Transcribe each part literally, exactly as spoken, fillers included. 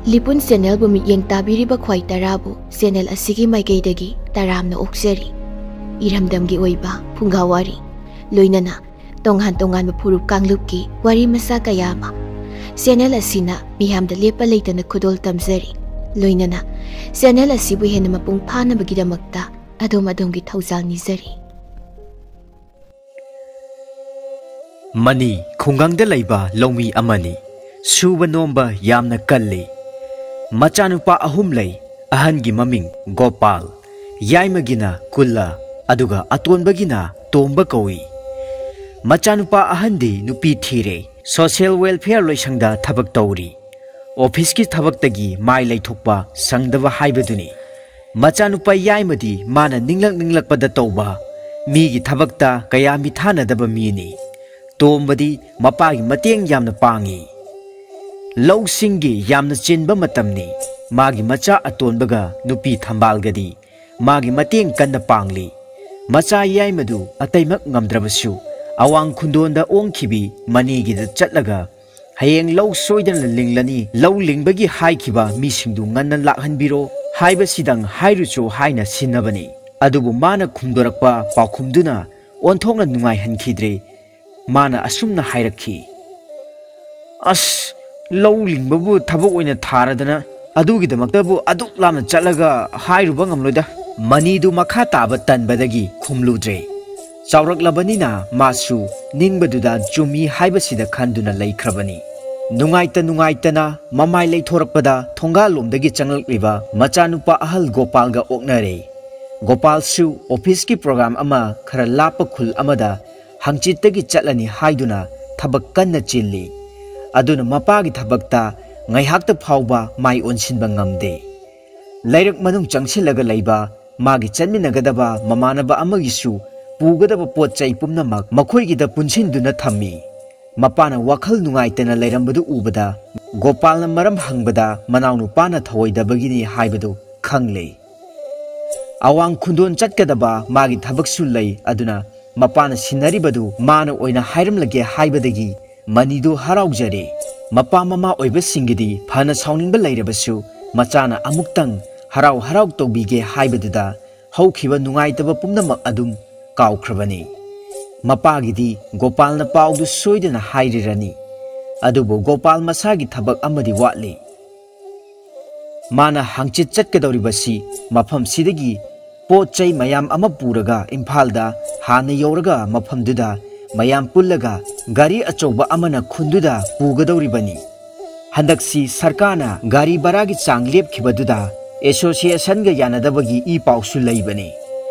ꯂꯤꯄꯨꯟ ꯆꯦꯅꯦꯜꯕꯨ ꯃꯤꯠꯌꯦꯡ ꯇꯥꯕꯤꯔꯤꯕ ꯈ꯭ꯋꯥꯏ ꯇꯔꯥꯕꯨ ꯆꯦꯅꯦꯜ ꯑꯁꯤꯒꯤ ꯃꯥꯏꯀꯩꯗꯒꯤ ꯇꯔꯥꯝꯅ ꯑꯣꯛꯆꯔꯤ꯫ ꯏꯔꯝꯗꯝꯒꯤ ꯑꯣꯏꯕ ꯐꯨꯡꯒꯥ ꯋꯥꯔꯤ, ꯂꯣꯏꯅꯅ ꯇꯣꯉꯥꯟ ꯇꯣꯉꯥꯟꯕ ꯐꯨꯔꯨꯞ ꯀꯥꯡꯂꯨꯞꯀꯤ ꯋꯥꯔꯤ ꯃꯆꯥ ꯀꯌꯥ ꯑꯃ ꯆꯦꯅꯦꯜ ꯑꯁꯤꯅ ꯃꯤꯌꯥꯝꯗ ꯂꯦꯞꯄ ꯂꯩꯇꯅ ꯈꯨꯗꯣꯜ ꯇꯝꯖꯔꯤ꯫ ꯂꯣꯏꯅꯅ ꯆꯦꯅꯦꯜ ꯑꯁꯤꯕꯨ ꯍꯦꯟꯅ ꯃꯄꯨꯡ ꯐꯥꯅꯕꯒꯤꯗꯃꯛꯇ ꯑꯗꯣꯝ ꯑꯗꯣꯝꯒꯤ ꯊꯧꯖꯥꯜ ꯅꯤꯖꯔꯤ꯫ ꯃꯅꯤ ꯈꯨꯡꯒꯪꯗ ꯂꯩꯕ ꯂꯧꯃꯤ ꯑꯃꯅꯤ꯫ ꯁꯨꯕ ꯅꯣꯝꯕ ꯌꯥꯝꯅ ꯀꯜꯂꯤ꯫ ꯃꯆꯥꯅꯨꯄꯥ ꯑꯍꯨꯝ ꯂꯩ꯫ ꯑꯍꯟꯒꯤ ꯃꯃꯤꯡ ꯒꯣꯄꯥꯜ, ꯌꯥꯏꯃꯒꯤꯅ ꯀꯨꯜꯂ, ꯑꯗꯨꯒ ꯑꯇꯣꯟꯕꯒꯤꯅ ꯇꯣꯝꯕ ꯀꯧꯏ꯫ ꯃꯆꯥꯅꯨꯄꯥ ꯑꯍꯟꯗꯤ ꯅꯨꯄꯤ ꯊꯤꯔꯦ, ꯁꯣꯁꯤꯌꯦꯜ ꯋꯦꯜꯐꯤꯌꯔ ꯂꯣꯏꯁꯪꯗ ꯊꯕꯛ ꯇꯧꯔꯤ꯫ ꯑꯣꯐꯤꯁꯀꯤ ꯊꯕꯛꯇꯒꯤ ꯃꯥꯏ ꯂꯩꯊꯣꯛꯄ ꯁꯪꯗꯕ ꯍꯥꯏꯕꯗꯨꯅꯤ꯫ ꯃꯆꯥꯅꯨꯄꯥ ꯌꯥꯏꯃꯗꯤ ꯃꯥꯅ ꯅꯤꯡꯂꯛ ꯅꯤꯡꯂꯛꯄꯗ ꯇꯧꯕ, ꯃꯤꯒꯤ ꯊꯕꯛꯇ ꯀꯌꯥ ꯃꯤꯊꯥꯅꯗꯕ ꯃꯤꯅꯤ꯫ ꯇꯣꯝꯕꯗꯤ ꯃꯄꯥꯒꯤ ꯃꯇꯦꯡ ꯌꯥꯝꯅ ꯄꯥꯡꯏ꯫ ꯂꯧꯁꯤꯡꯒꯤ ꯌꯥꯝꯅ ꯆꯤꯟꯕ ꯃꯇꯝꯅꯤ꯫ ꯃꯥꯒꯤ ꯃꯆꯥ ꯑꯇꯣꯟꯕꯒ ꯅꯨꯄꯤ ꯊꯝꯕꯥꯜꯒꯗꯤ ꯃꯥꯒꯤ ꯃꯇꯦꯡ ꯀꯟꯅ ꯄꯥꯡꯂꯤ꯫ ꯃꯆꯥ ꯌꯥꯏꯃꯗꯨ ꯑꯇꯩꯃꯛ ꯉꯝꯗ꯭ꯔꯕꯁꯨ ꯑꯋꯥꯡ ꯈꯨꯟꯗꯣꯟꯗ ꯑꯣꯡꯈꯤꯕꯤ ꯃꯅꯤꯒꯤꯗ ꯆꯠꯂꯒ ꯍꯌꯦꯡ ꯂꯧ ꯁꯣꯏꯗꯅ ꯂꯤꯡꯂꯅꯤ, ꯂꯧ ꯂꯤꯡꯕꯒꯤ ꯍꯥꯏꯈꯤꯕ ꯃꯤꯁꯤꯡꯗꯨ ꯉꯟꯅ ꯂꯥꯛꯍꯟꯕꯤꯔꯣ ꯍꯥꯏꯕꯁꯤꯗꯪ ꯍꯥꯏꯔꯨꯆꯣ ꯍꯥꯏꯅ ꯁꯤꯟꯅꯕꯅꯤ꯫ ꯑꯗꯨꯕꯨ ꯃꯥꯅ ꯈꯨꯝꯗꯣꯔꯛꯄ ꯄꯥꯎꯈꯨꯝꯗꯨꯅ ꯑꯣꯟꯊꯣꯛꯅ ꯅꯨꯡꯉꯥꯏꯍꯟꯈꯤꯗ꯭ꯔꯦ꯫ ꯃꯥꯅ ꯑꯁꯨꯝꯅ ꯍꯥꯏꯔꯛꯈꯤ, "ꯑꯁ, ꯂꯧ ꯂꯤꯡꯕꯕꯨ ꯊꯕꯛ ꯑꯣꯏꯅ ꯊꯥꯔꯗꯅ, ꯑꯗꯨꯒꯤꯗꯃꯛꯇꯕꯨ ꯑꯗꯨꯛ ꯂꯥꯞꯅ ꯆꯠꯂꯒ ꯍꯥꯏꯔꯨꯕ ꯉꯝꯂꯣꯏꯗ꯫" ꯃꯅꯤꯗꯨ ꯃꯈꯥ ꯇꯥꯕ ꯇꯟꯕꯗꯒꯤ ꯈꯨꯝꯂꯨꯗ꯭ꯔꯦ꯫ ꯆꯥꯎꯔꯛꯂꯕꯅꯤꯅ ꯃꯥꯁꯨ ꯅꯤꯡꯕꯗꯨꯗ ꯆꯨꯝꯃꯤ ꯍꯥꯏꯕꯁꯤꯗ ꯈꯟꯗꯨꯅ ꯂꯩꯈ꯭ꯔꯕꯅꯤ꯫ ꯅꯨꯡꯉꯥꯏꯇ ꯅꯨꯡꯉꯥꯏꯇꯅ ꯃꯃꯥꯏ ꯂꯩꯊꯣꯔꯛꯄꯗ ꯊꯣꯡꯒꯥꯜꯂꯣꯝꯗꯒꯤ ꯆꯪꯂꯛꯂꯤꯕ ꯃꯆꯥꯅꯨꯄꯥ ꯑꯍꯜ ꯒꯣꯄꯥꯜꯒ ꯑꯣꯛꯅꯔꯦ꯫ ꯒꯣꯄꯥꯜꯁꯨ ꯑꯣꯐꯤꯁꯀꯤ ꯄ꯭ꯔꯣꯒ꯭ꯔꯥꯝ ꯑꯃ ꯈꯔ ꯂꯥꯞꯄ ꯈꯨꯜ ꯑꯃꯗ ꯍꯪꯆꯤꯠꯇꯒꯤ ꯆꯠꯂꯅꯤ ꯍꯥꯏꯗꯨꯅ ꯊꯕꯛ ꯀꯟꯅ ꯆꯤꯜꯂꯤ꯫ ꯑꯗꯨꯅ ꯃꯄꯥꯒꯤ ꯊꯕꯛꯇ ꯉꯥꯏꯍꯥꯛꯇ ꯐꯥꯎꯕ ꯃꯥꯏ ꯑꯣꯟꯁꯤꯟꯕ ꯉꯝꯗꯦ꯫ ꯂꯩꯔꯛ ꯃꯅꯨꯡ ꯆꯪꯁꯤꯜꯂꯒ ꯂꯩꯕ ꯃꯥꯒꯤ ꯆꯠꯃꯤꯟꯅꯒꯗꯕ ꯃꯃꯥꯟꯅꯕ ꯑꯃꯒꯤꯁꯨ ꯄꯨꯒꯗꯕ ꯄꯣꯠ ꯆꯩ ꯄꯨꯝꯅꯃꯛ ꯃꯈꯣꯏꯒꯤꯗ ꯄꯨꯟꯁꯤꯟꯗꯨꯅ ꯊꯝꯃꯤ꯫ ꯃꯄꯥꯅ ꯋꯥꯈꯜ ꯅꯨꯡꯉꯥꯏꯇꯅ ꯂꯩꯔꯝꯕꯗꯨ ꯎꯕꯗ ꯒꯣꯄꯥꯜꯅ ꯃꯔꯝ ꯍꯪꯕꯗ ꯃꯅꯥꯎꯅꯨꯄꯥꯅ ꯊꯧꯑꯣꯏꯗꯕꯒꯤꯅꯤ ꯍꯥꯏꯕꯗꯨ ꯈꯪꯂꯦ꯫ ꯑꯋꯥꯡ ꯈꯨꯟꯗꯣꯟ ꯆꯠꯀꯗꯕ ꯃꯥꯒꯤ ꯊꯕꯛꯁꯨ ꯂꯩ, ꯑꯗꯨꯅ ꯃꯄꯥꯅ ꯁꯤꯟꯅꯔꯤꯕꯗꯨ ꯃꯥꯅ ꯑꯣꯏꯅ ꯍꯥꯏꯔꯝꯂꯒꯦ ꯍꯥꯏꯕꯗꯒꯤ ꯃꯅꯤꯗꯨ ꯍꯔꯥꯎꯖꯔꯦ꯫ ꯃꯄꯥ ꯃꯃꯥ ꯑꯣꯏꯕꯁꯤꯡꯒꯤꯗꯤ ꯐꯅ ꯁꯥꯎꯅꯤꯡꯕ ꯂꯩꯔꯕꯁꯨ, ꯃꯆꯥꯅ ꯑꯃꯨꯛꯇꯪ ꯍꯔꯥꯎ ꯍꯔꯥꯎ ꯇꯧꯕꯤꯒꯦ ꯍꯥꯏꯕꯗꯨꯗ ꯍꯧꯈꯤꯕ ꯅꯨꯡꯉꯥꯏꯇꯕ ꯄꯨꯝꯅꯃꯛ ꯑꯗꯨꯝ ꯀꯥꯎꯈ꯭ꯔꯕꯅꯤ꯫ ꯃꯄꯥꯒꯤꯗꯤ ꯒꯣꯄꯥꯜꯅ ꯄꯥꯎꯗꯨ ꯁꯣꯏꯗꯅ ꯍꯥꯏꯔꯤꯔꯅꯤ꯫ ꯑꯗꯨꯕꯨ ꯒꯣꯄꯥꯜ ꯃꯁꯥꯒꯤ ꯊꯕꯛ ꯑꯃꯗꯤ ꯋꯥꯠꯂꯤ꯫ ꯃꯥꯅ ꯍꯪꯆꯤꯠ ꯆꯠꯀꯗꯧꯔꯤꯕꯁꯤ ꯃꯐꯝꯁꯤꯗꯒꯤ ꯄꯣꯠ ꯆꯩ ꯃꯌꯥꯝ ꯑꯃ ꯄꯨꯔꯒ ꯏꯝꯐꯥꯜꯗ ꯍꯥꯟꯅ ꯌꯧꯔꯒ ꯃꯐꯝꯗꯨꯗ ꯃꯌꯥꯝ ꯄꯨꯜꯂꯒ ꯒꯥꯔꯤ ꯑꯆꯧꯕ ꯑꯃꯅ ꯈꯨꯟꯗꯨꯗ ꯄꯨꯒꯗꯧꯔꯤꯕꯅꯤ꯫ ꯍꯟꯗꯛꯁꯤ ꯁꯔꯀꯥꯔꯅ ꯒꯥꯔꯤ ꯚꯔꯥꯒꯤ ꯆꯥꯡ ꯂꯦꯞꯈꯤꯕꯗꯨꯗ ꯑꯦꯁꯣꯁꯤꯌꯦꯁꯟꯒ ꯌꯥꯅꯗꯕꯒꯤ ꯏ ꯄꯥꯎꯁꯨ ꯂꯩꯕꯅꯤ꯫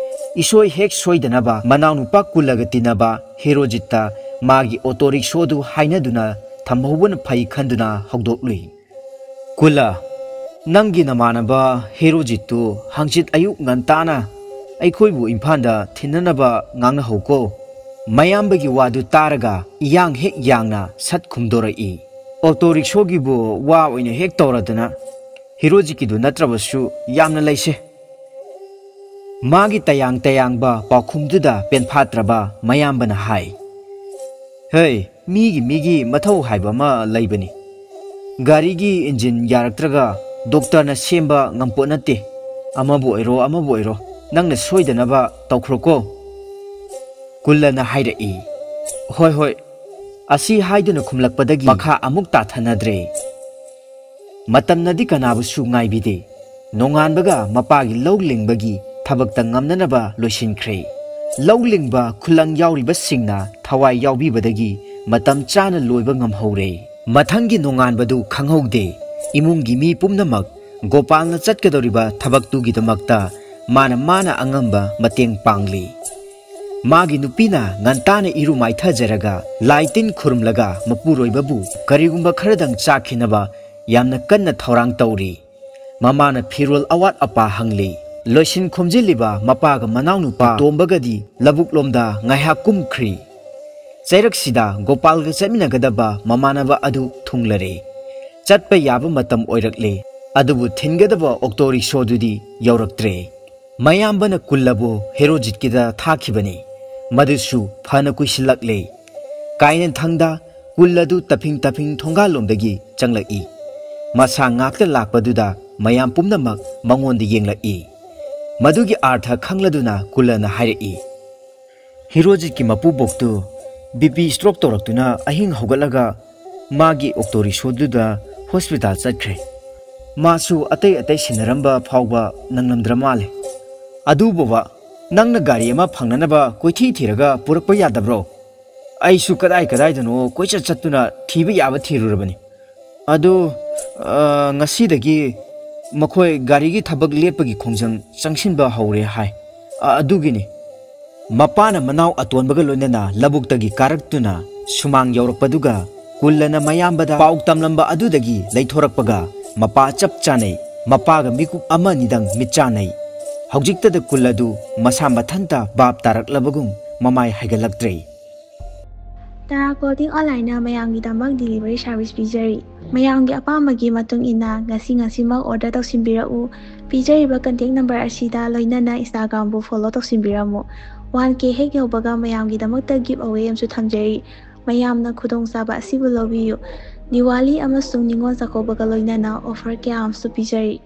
ꯏꯁꯣꯏ ꯍꯦꯛ ꯁꯣꯏꯗꯅꯕ ꯃꯅꯥꯎꯅꯨꯄꯥ ꯀꯨꯜꯂꯒ ꯇꯤꯟꯅꯕ ꯍꯦꯔꯣꯖꯤꯠꯇ ꯃꯥꯒꯤ ꯑꯣꯇꯣ ꯔꯤꯛꯁꯣꯗꯨ ꯍꯥꯏꯅꯗꯨꯅ ꯊꯝꯍꯧꯕꯅ ꯐꯩ ꯈꯟꯗꯨꯅ ꯍꯧꯗꯣꯛꯂꯨꯏ꯫ ꯀꯨꯜꯂ, ꯅꯪꯒꯤ ꯅꯃꯥꯟꯅꯕ ꯍꯦꯔꯣꯖꯤꯠꯇꯨ ꯍꯪꯆꯤꯠ ꯑꯌꯨꯛ ꯉꯟꯇꯥꯅ ꯑꯩꯈꯣꯏꯕꯨ ꯏꯝꯐꯥꯜꯗ ꯊꯤꯟꯅꯅꯕ ꯉꯥꯡꯅꯍꯧꯀꯣ꯫ ꯃꯌꯥꯝꯕꯒꯤ ꯋꯥꯗꯨ ꯇꯥꯔꯒ ꯏꯌꯥꯡ ꯍꯦꯛ ꯌꯥꯡꯅ ꯁꯠ ꯈꯨꯝꯗꯣꯔꯛꯏ꯫ ꯑꯣꯇꯣ ꯔꯤꯛꯁꯣꯒꯤꯕꯨ ꯋꯥ ꯑꯣꯏꯅ ꯍꯦꯛ ꯇꯧꯔꯗꯅ, ꯍꯦꯔꯣꯖꯤꯠꯀꯤꯗꯨ ꯅꯠꯇ꯭ꯔꯕꯁꯨ ꯌꯥꯝꯅ ꯂꯩꯁꯦ꯫ ꯃꯥꯒꯤ ꯇꯌꯥꯡ ꯇꯌꯥꯡꯕ ꯄꯥꯎꯈꯨꯝꯗꯨꯗ ꯄꯦꯟꯐꯥꯠꯇ꯭ꯔꯕ ꯃꯌꯥꯝꯕꯅ ꯍꯥꯏ, ꯍꯦ, ꯃꯤꯒꯤ ꯃꯤꯒꯤ ꯃꯊꯧ ꯍꯥꯏꯕ ꯑꯃ ꯂꯩꯕꯅꯤ꯫ ꯒꯥꯔꯤꯒꯤ ꯏꯟꯖꯤꯟ ꯌꯥꯔꯛꯇ꯭ꯔꯒ ꯗꯣꯛꯇꯔꯅ ꯁꯦꯝꯕ ꯉꯝꯄꯣꯠ ꯅꯠꯇꯦ꯫ ꯑꯃꯕꯨ ꯑꯣꯏꯔꯣ, ꯑꯃꯕꯨ ꯑꯣꯏꯔꯣ, ꯅꯪꯅ ꯁꯣꯏꯗꯅꯕ ꯇꯧꯈ꯭ꯔꯣꯀꯣ꯫ ꯀꯨꯜꯂꯅ ꯍꯥꯏꯔꯛꯏ, ꯍꯣꯏ, ꯍꯣꯏ꯫ ꯑꯁꯤ ꯍꯥꯏꯗꯨꯅ ꯈꯨꯝꯂꯛꯄꯗꯒꯤ ꯃꯈꯥ ꯑꯃꯨꯛ ꯇꯥꯊꯅꯗ꯭ꯔꯦ꯫ ꯃꯇꯝꯅꯗꯤ ꯀꯅꯥꯕꯨꯁꯨ ꯉꯥꯏꯕꯤꯗꯦ꯫ ꯅꯣꯡꯉꯥꯟꯕꯒ ꯃꯄꯥꯒꯤ ꯂꯧ ꯂꯤꯡꯕꯒꯤ ꯊꯕꯛꯇ ꯉꯝꯅꯅꯕ ꯂꯣꯏꯁꯤꯟꯈ꯭ꯔꯦ꯫ ꯂꯧ ꯂꯤꯡꯕ ꯈꯨꯂꯪ ꯌꯥꯎꯔꯤꯕꯁꯤꯡꯅ ꯊꯋꯥꯏ ꯌꯥꯎꯕꯤꯕꯗꯒꯤ ꯃꯇꯝ ꯆꯥꯅ ꯂꯣꯏꯕ ꯉꯝꯍꯧꯔꯦ꯫ ꯃꯊꯪꯒꯤ ꯅꯣꯡꯉꯥꯟꯕꯗꯨ ꯈꯪꯍꯧꯗꯦ꯫ ꯏꯃꯨꯡꯒꯤ ꯃꯤ ꯄꯨꯝꯅꯃꯛ ꯒꯣꯄꯥꯜꯅ ꯆꯠꯀꯗꯧꯔꯤꯕ ꯊꯕꯛꯇꯨꯒꯤꯗꯃꯛꯇ ꯃꯥꯅ ꯃꯥꯅ ꯑꯉꯝꯕ ꯃꯇꯦꯡ ꯄꯥꯡꯂꯤ꯫ ꯃꯥꯒꯤ ꯅꯨꯄꯤꯅ ꯉꯟꯇꯥꯅ ꯏꯔꯨ ꯃꯥꯏꯊꯖꯔꯒ ꯂꯥꯏ ꯇꯤꯟ ꯈꯨꯔꯨꯝꯂꯒ ꯃꯄꯨꯔꯣꯏꯕꯕꯨ ꯀꯔꯤꯒꯨꯝꯕ ꯈꯔꯗꯪ ꯆꯥꯈꯤꯅꯕ ꯌꯥꯝꯅ ꯀꯟꯅ ꯊꯧꯔꯥꯡ ꯇꯧꯔꯤ꯫ ꯃꯃꯥꯅ ꯐꯤꯔꯣꯜ ꯑꯋꯥꯠ ꯑꯄꯥ ꯍꯪꯂꯤ꯫ ꯂꯣꯏꯁꯤꯟ ꯈꯣꯝꯖꯤꯜꯂꯤꯕ ꯃꯄꯥꯒ ꯃꯅꯥꯎꯅꯨꯄꯥ ꯇꯣꯝꯕꯒꯗꯤ ꯂꯧꯕꯨꯛꯂꯣꯝꯗ ꯉꯥꯏꯍꯥꯛ ꯀꯨꯝꯈ꯭ꯔꯤ꯫ ꯆꯩꯔꯛꯁꯤꯗ ꯒꯣꯄꯥꯜꯒ ꯆꯠꯃꯤꯟꯅꯒꯗꯕ ꯃꯃꯥꯟꯅꯕ ꯑꯗꯨ ꯊꯨꯡꯂꯔꯦ꯫ ꯆꯠꯄ ꯌꯥꯕ ꯃꯇꯝ ꯑꯣꯏꯔꯛꯂꯦ꯫ ꯑꯗꯨꯕꯨ ꯊꯤꯟꯒꯗꯕ ꯑꯣꯛꯇꯣ ꯔꯤꯛꯁꯣꯗꯨꯗꯤ ꯌꯧꯔꯛꯇ꯭ꯔꯦ꯫ ꯃꯌꯥꯝꯕꯅ ꯀꯨꯜꯂꯕꯨ ꯍꯦꯔꯣꯖꯤꯠꯀꯤꯗ ꯊꯥꯈꯤꯕꯅꯤ꯫ ꯃꯗꯨꯁꯨ ꯐꯅ ꯀꯨꯏꯁꯤꯜꯂꯛꯂꯦ꯫ ꯀꯥꯏꯅꯊꯪꯗ ꯀꯨꯜ ꯑꯗꯨ ꯇꯐꯤꯡ ꯇꯐꯤꯡ ꯊꯣꯡꯒꯥꯜꯂꯣꯝꯗꯒꯤ ꯆꯪꯂꯛꯏ꯫ ꯃꯁꯥ ꯉꯥꯛꯇ ꯂꯥꯛꯄꯗꯨꯗ ꯃꯌꯥꯝ ꯄꯨꯝꯅꯃꯛ ꯃꯉꯣꯟꯗ ꯌꯦꯡꯂꯛꯏ꯫ ꯃꯗꯨꯒꯤ ꯑꯥꯔꯊ ꯈꯪꯂꯗꯨꯅ ꯀꯨꯜꯂꯅ ꯍꯥꯏꯔꯛꯏ, "ꯍꯤꯔꯣꯖꯤꯠꯀꯤ ꯃꯄꯨꯕꯣꯛꯇꯨ ꯕꯤ ꯄꯤ ꯁ꯭ꯇ꯭ꯔꯣꯛ ꯇꯧꯔꯛꯇꯨꯅ ꯑꯍꯤꯡ ꯍꯧꯒꯠꯂꯒ ꯃꯥꯒꯤ ꯑꯣꯛꯇꯣ ꯔꯤꯛꯁꯣꯗꯨꯗ ꯍꯣꯁꯄꯤꯇꯥꯜ ꯆꯠꯈ꯭ꯔꯦ꯫ ꯃꯥꯁꯨ ꯑꯇꯩ ꯑꯇꯩ ꯁꯤꯟꯅꯔꯝꯕ ꯐꯥꯎꯕ ꯅꯪꯂꯝꯗ꯭ꯔ ꯃꯥꯜꯂꯦ꯫ ꯑꯗꯨꯕꯨꯕ, ꯅꯪꯅ ꯒꯥꯔꯤ ꯑꯃ ꯐꯪꯅꯅꯕ ꯀꯣꯏꯊꯤ ꯊꯤꯔꯒ ꯄꯨꯔꯛꯄ ꯌꯥꯗꯕ꯭ꯔꯣ? ꯑꯩꯁꯨ ꯀꯗꯥꯏ ꯀꯗꯥꯏꯗꯅꯣ ꯀꯣꯏꯆꯠ ꯆꯠꯇꯨꯅ ꯊꯤꯕ ꯌꯥꯕ ꯊꯤꯔꯨꯔꯕꯅꯤ꯫ ꯑꯗꯨ, ꯑ, ꯉꯁꯤꯗꯒꯤ ꯃꯈꯣꯏ ꯒꯥꯔꯤꯒꯤ ꯊꯕꯛ ꯂꯦꯞꯄꯒꯤ ꯈꯣꯡꯖꯪ ꯆꯪꯁꯤꯟꯕ ꯍꯧꯔꯦ ꯍꯥꯏ꯫ ꯑ, ꯑꯗꯨꯒꯤꯅꯤ꯫" ꯃꯄꯥꯅ ꯃꯅꯥꯎ ꯑꯇꯣꯟꯕꯒ ꯂꯣꯏꯅꯅ ꯂꯧꯕꯨꯛꯇꯒꯤ ꯀꯥꯔꯛꯇꯨꯅ ꯁꯨꯃꯥꯡ ꯌꯧꯔꯛꯄꯗꯨꯒ ꯀꯨꯜꯂꯅ ꯃꯌꯥꯝꯕꯗ ꯄꯥꯎ ꯇꯝꯂꯝꯕ ꯑꯗꯨꯗꯒꯤ ꯂꯩꯊꯣꯔꯛꯄꯒ ꯃꯄꯥ ꯆꯞ ꯆꯥꯅꯩ꯫ ꯃꯄꯥꯒ ꯃꯤꯀꯨꯞ ꯑꯃ ꯑꯅꯤꯗꯪ ꯃꯤꯠ ꯆꯥꯟꯅꯩ꯫ ꯍꯧꯖꯤꯛꯇꯗ ꯀꯨꯜ ꯑꯗꯨ ꯃꯁꯥ ꯃꯊꯟꯇ ꯚꯥꯞ ꯇꯥꯔꯛꯂꯕꯒꯨꯝ ꯃꯃꯥꯏ ꯍꯥꯏꯒꯠꯂꯛꯇ꯭ꯔꯦ꯫ ꯇꯔꯥ ꯀ꯭ꯂꯣꯊꯤꯡ ꯑꯣꯟꯂꯥꯏꯟꯅ ꯃꯌꯥꯝꯒꯤꯗꯃꯛ ꯗꯤꯂꯤꯚꯔꯤ ꯁꯥꯔꯚꯤꯁ ꯄꯤꯖꯔꯤ꯫ ꯃꯌꯥꯝꯒꯤ ꯑꯄꯥꯝꯕꯒꯤ ꯃꯇꯨꯡ ꯏꯟꯅ ꯉꯁꯤ ꯉꯁꯤꯃꯛ ꯑꯣꯔꯗꯔ ꯇꯧꯁꯤꯟꯕꯤꯔꯛꯎ꯫ ꯄꯤꯖꯔꯤꯕ ꯀꯟꯇꯦꯛ ꯅꯝꯕꯔ ꯑꯁꯤꯗ ꯂꯣꯏꯅꯅ ꯏꯟꯁꯇꯥꯒ꯭ꯔꯥꯝꯕꯨ ꯐꯣꯂꯣ ꯇꯧꯁꯤꯟꯕꯤꯔꯝꯃꯨ꯫ ꯋꯥꯟ ꯀꯦ ꯍꯦꯛ ꯌꯧꯕꯒ ꯃꯌꯥꯝꯒꯤꯗꯃꯛꯇ ꯒꯤꯐ ꯑꯋꯦ ꯑꯃꯁꯨ ꯊꯝꯖꯔꯤ꯫ ꯃꯌꯥꯝꯅ ꯈꯨꯗꯣꯡꯆꯥꯕ ꯑꯁꯤꯕꯨ ꯂꯧꯕꯤꯌꯨ꯫ ꯗꯤꯋꯥꯂꯤ ꯑꯃꯁꯨꯡ ꯅꯤꯉꯣꯜ ꯆꯥꯛꯀꯧꯕꯒ ꯂꯣꯏꯅꯅ ꯑꯣꯐꯔ ꯀꯌꯥ ꯑꯃꯁꯨ ꯄꯤꯖꯔꯤ꯫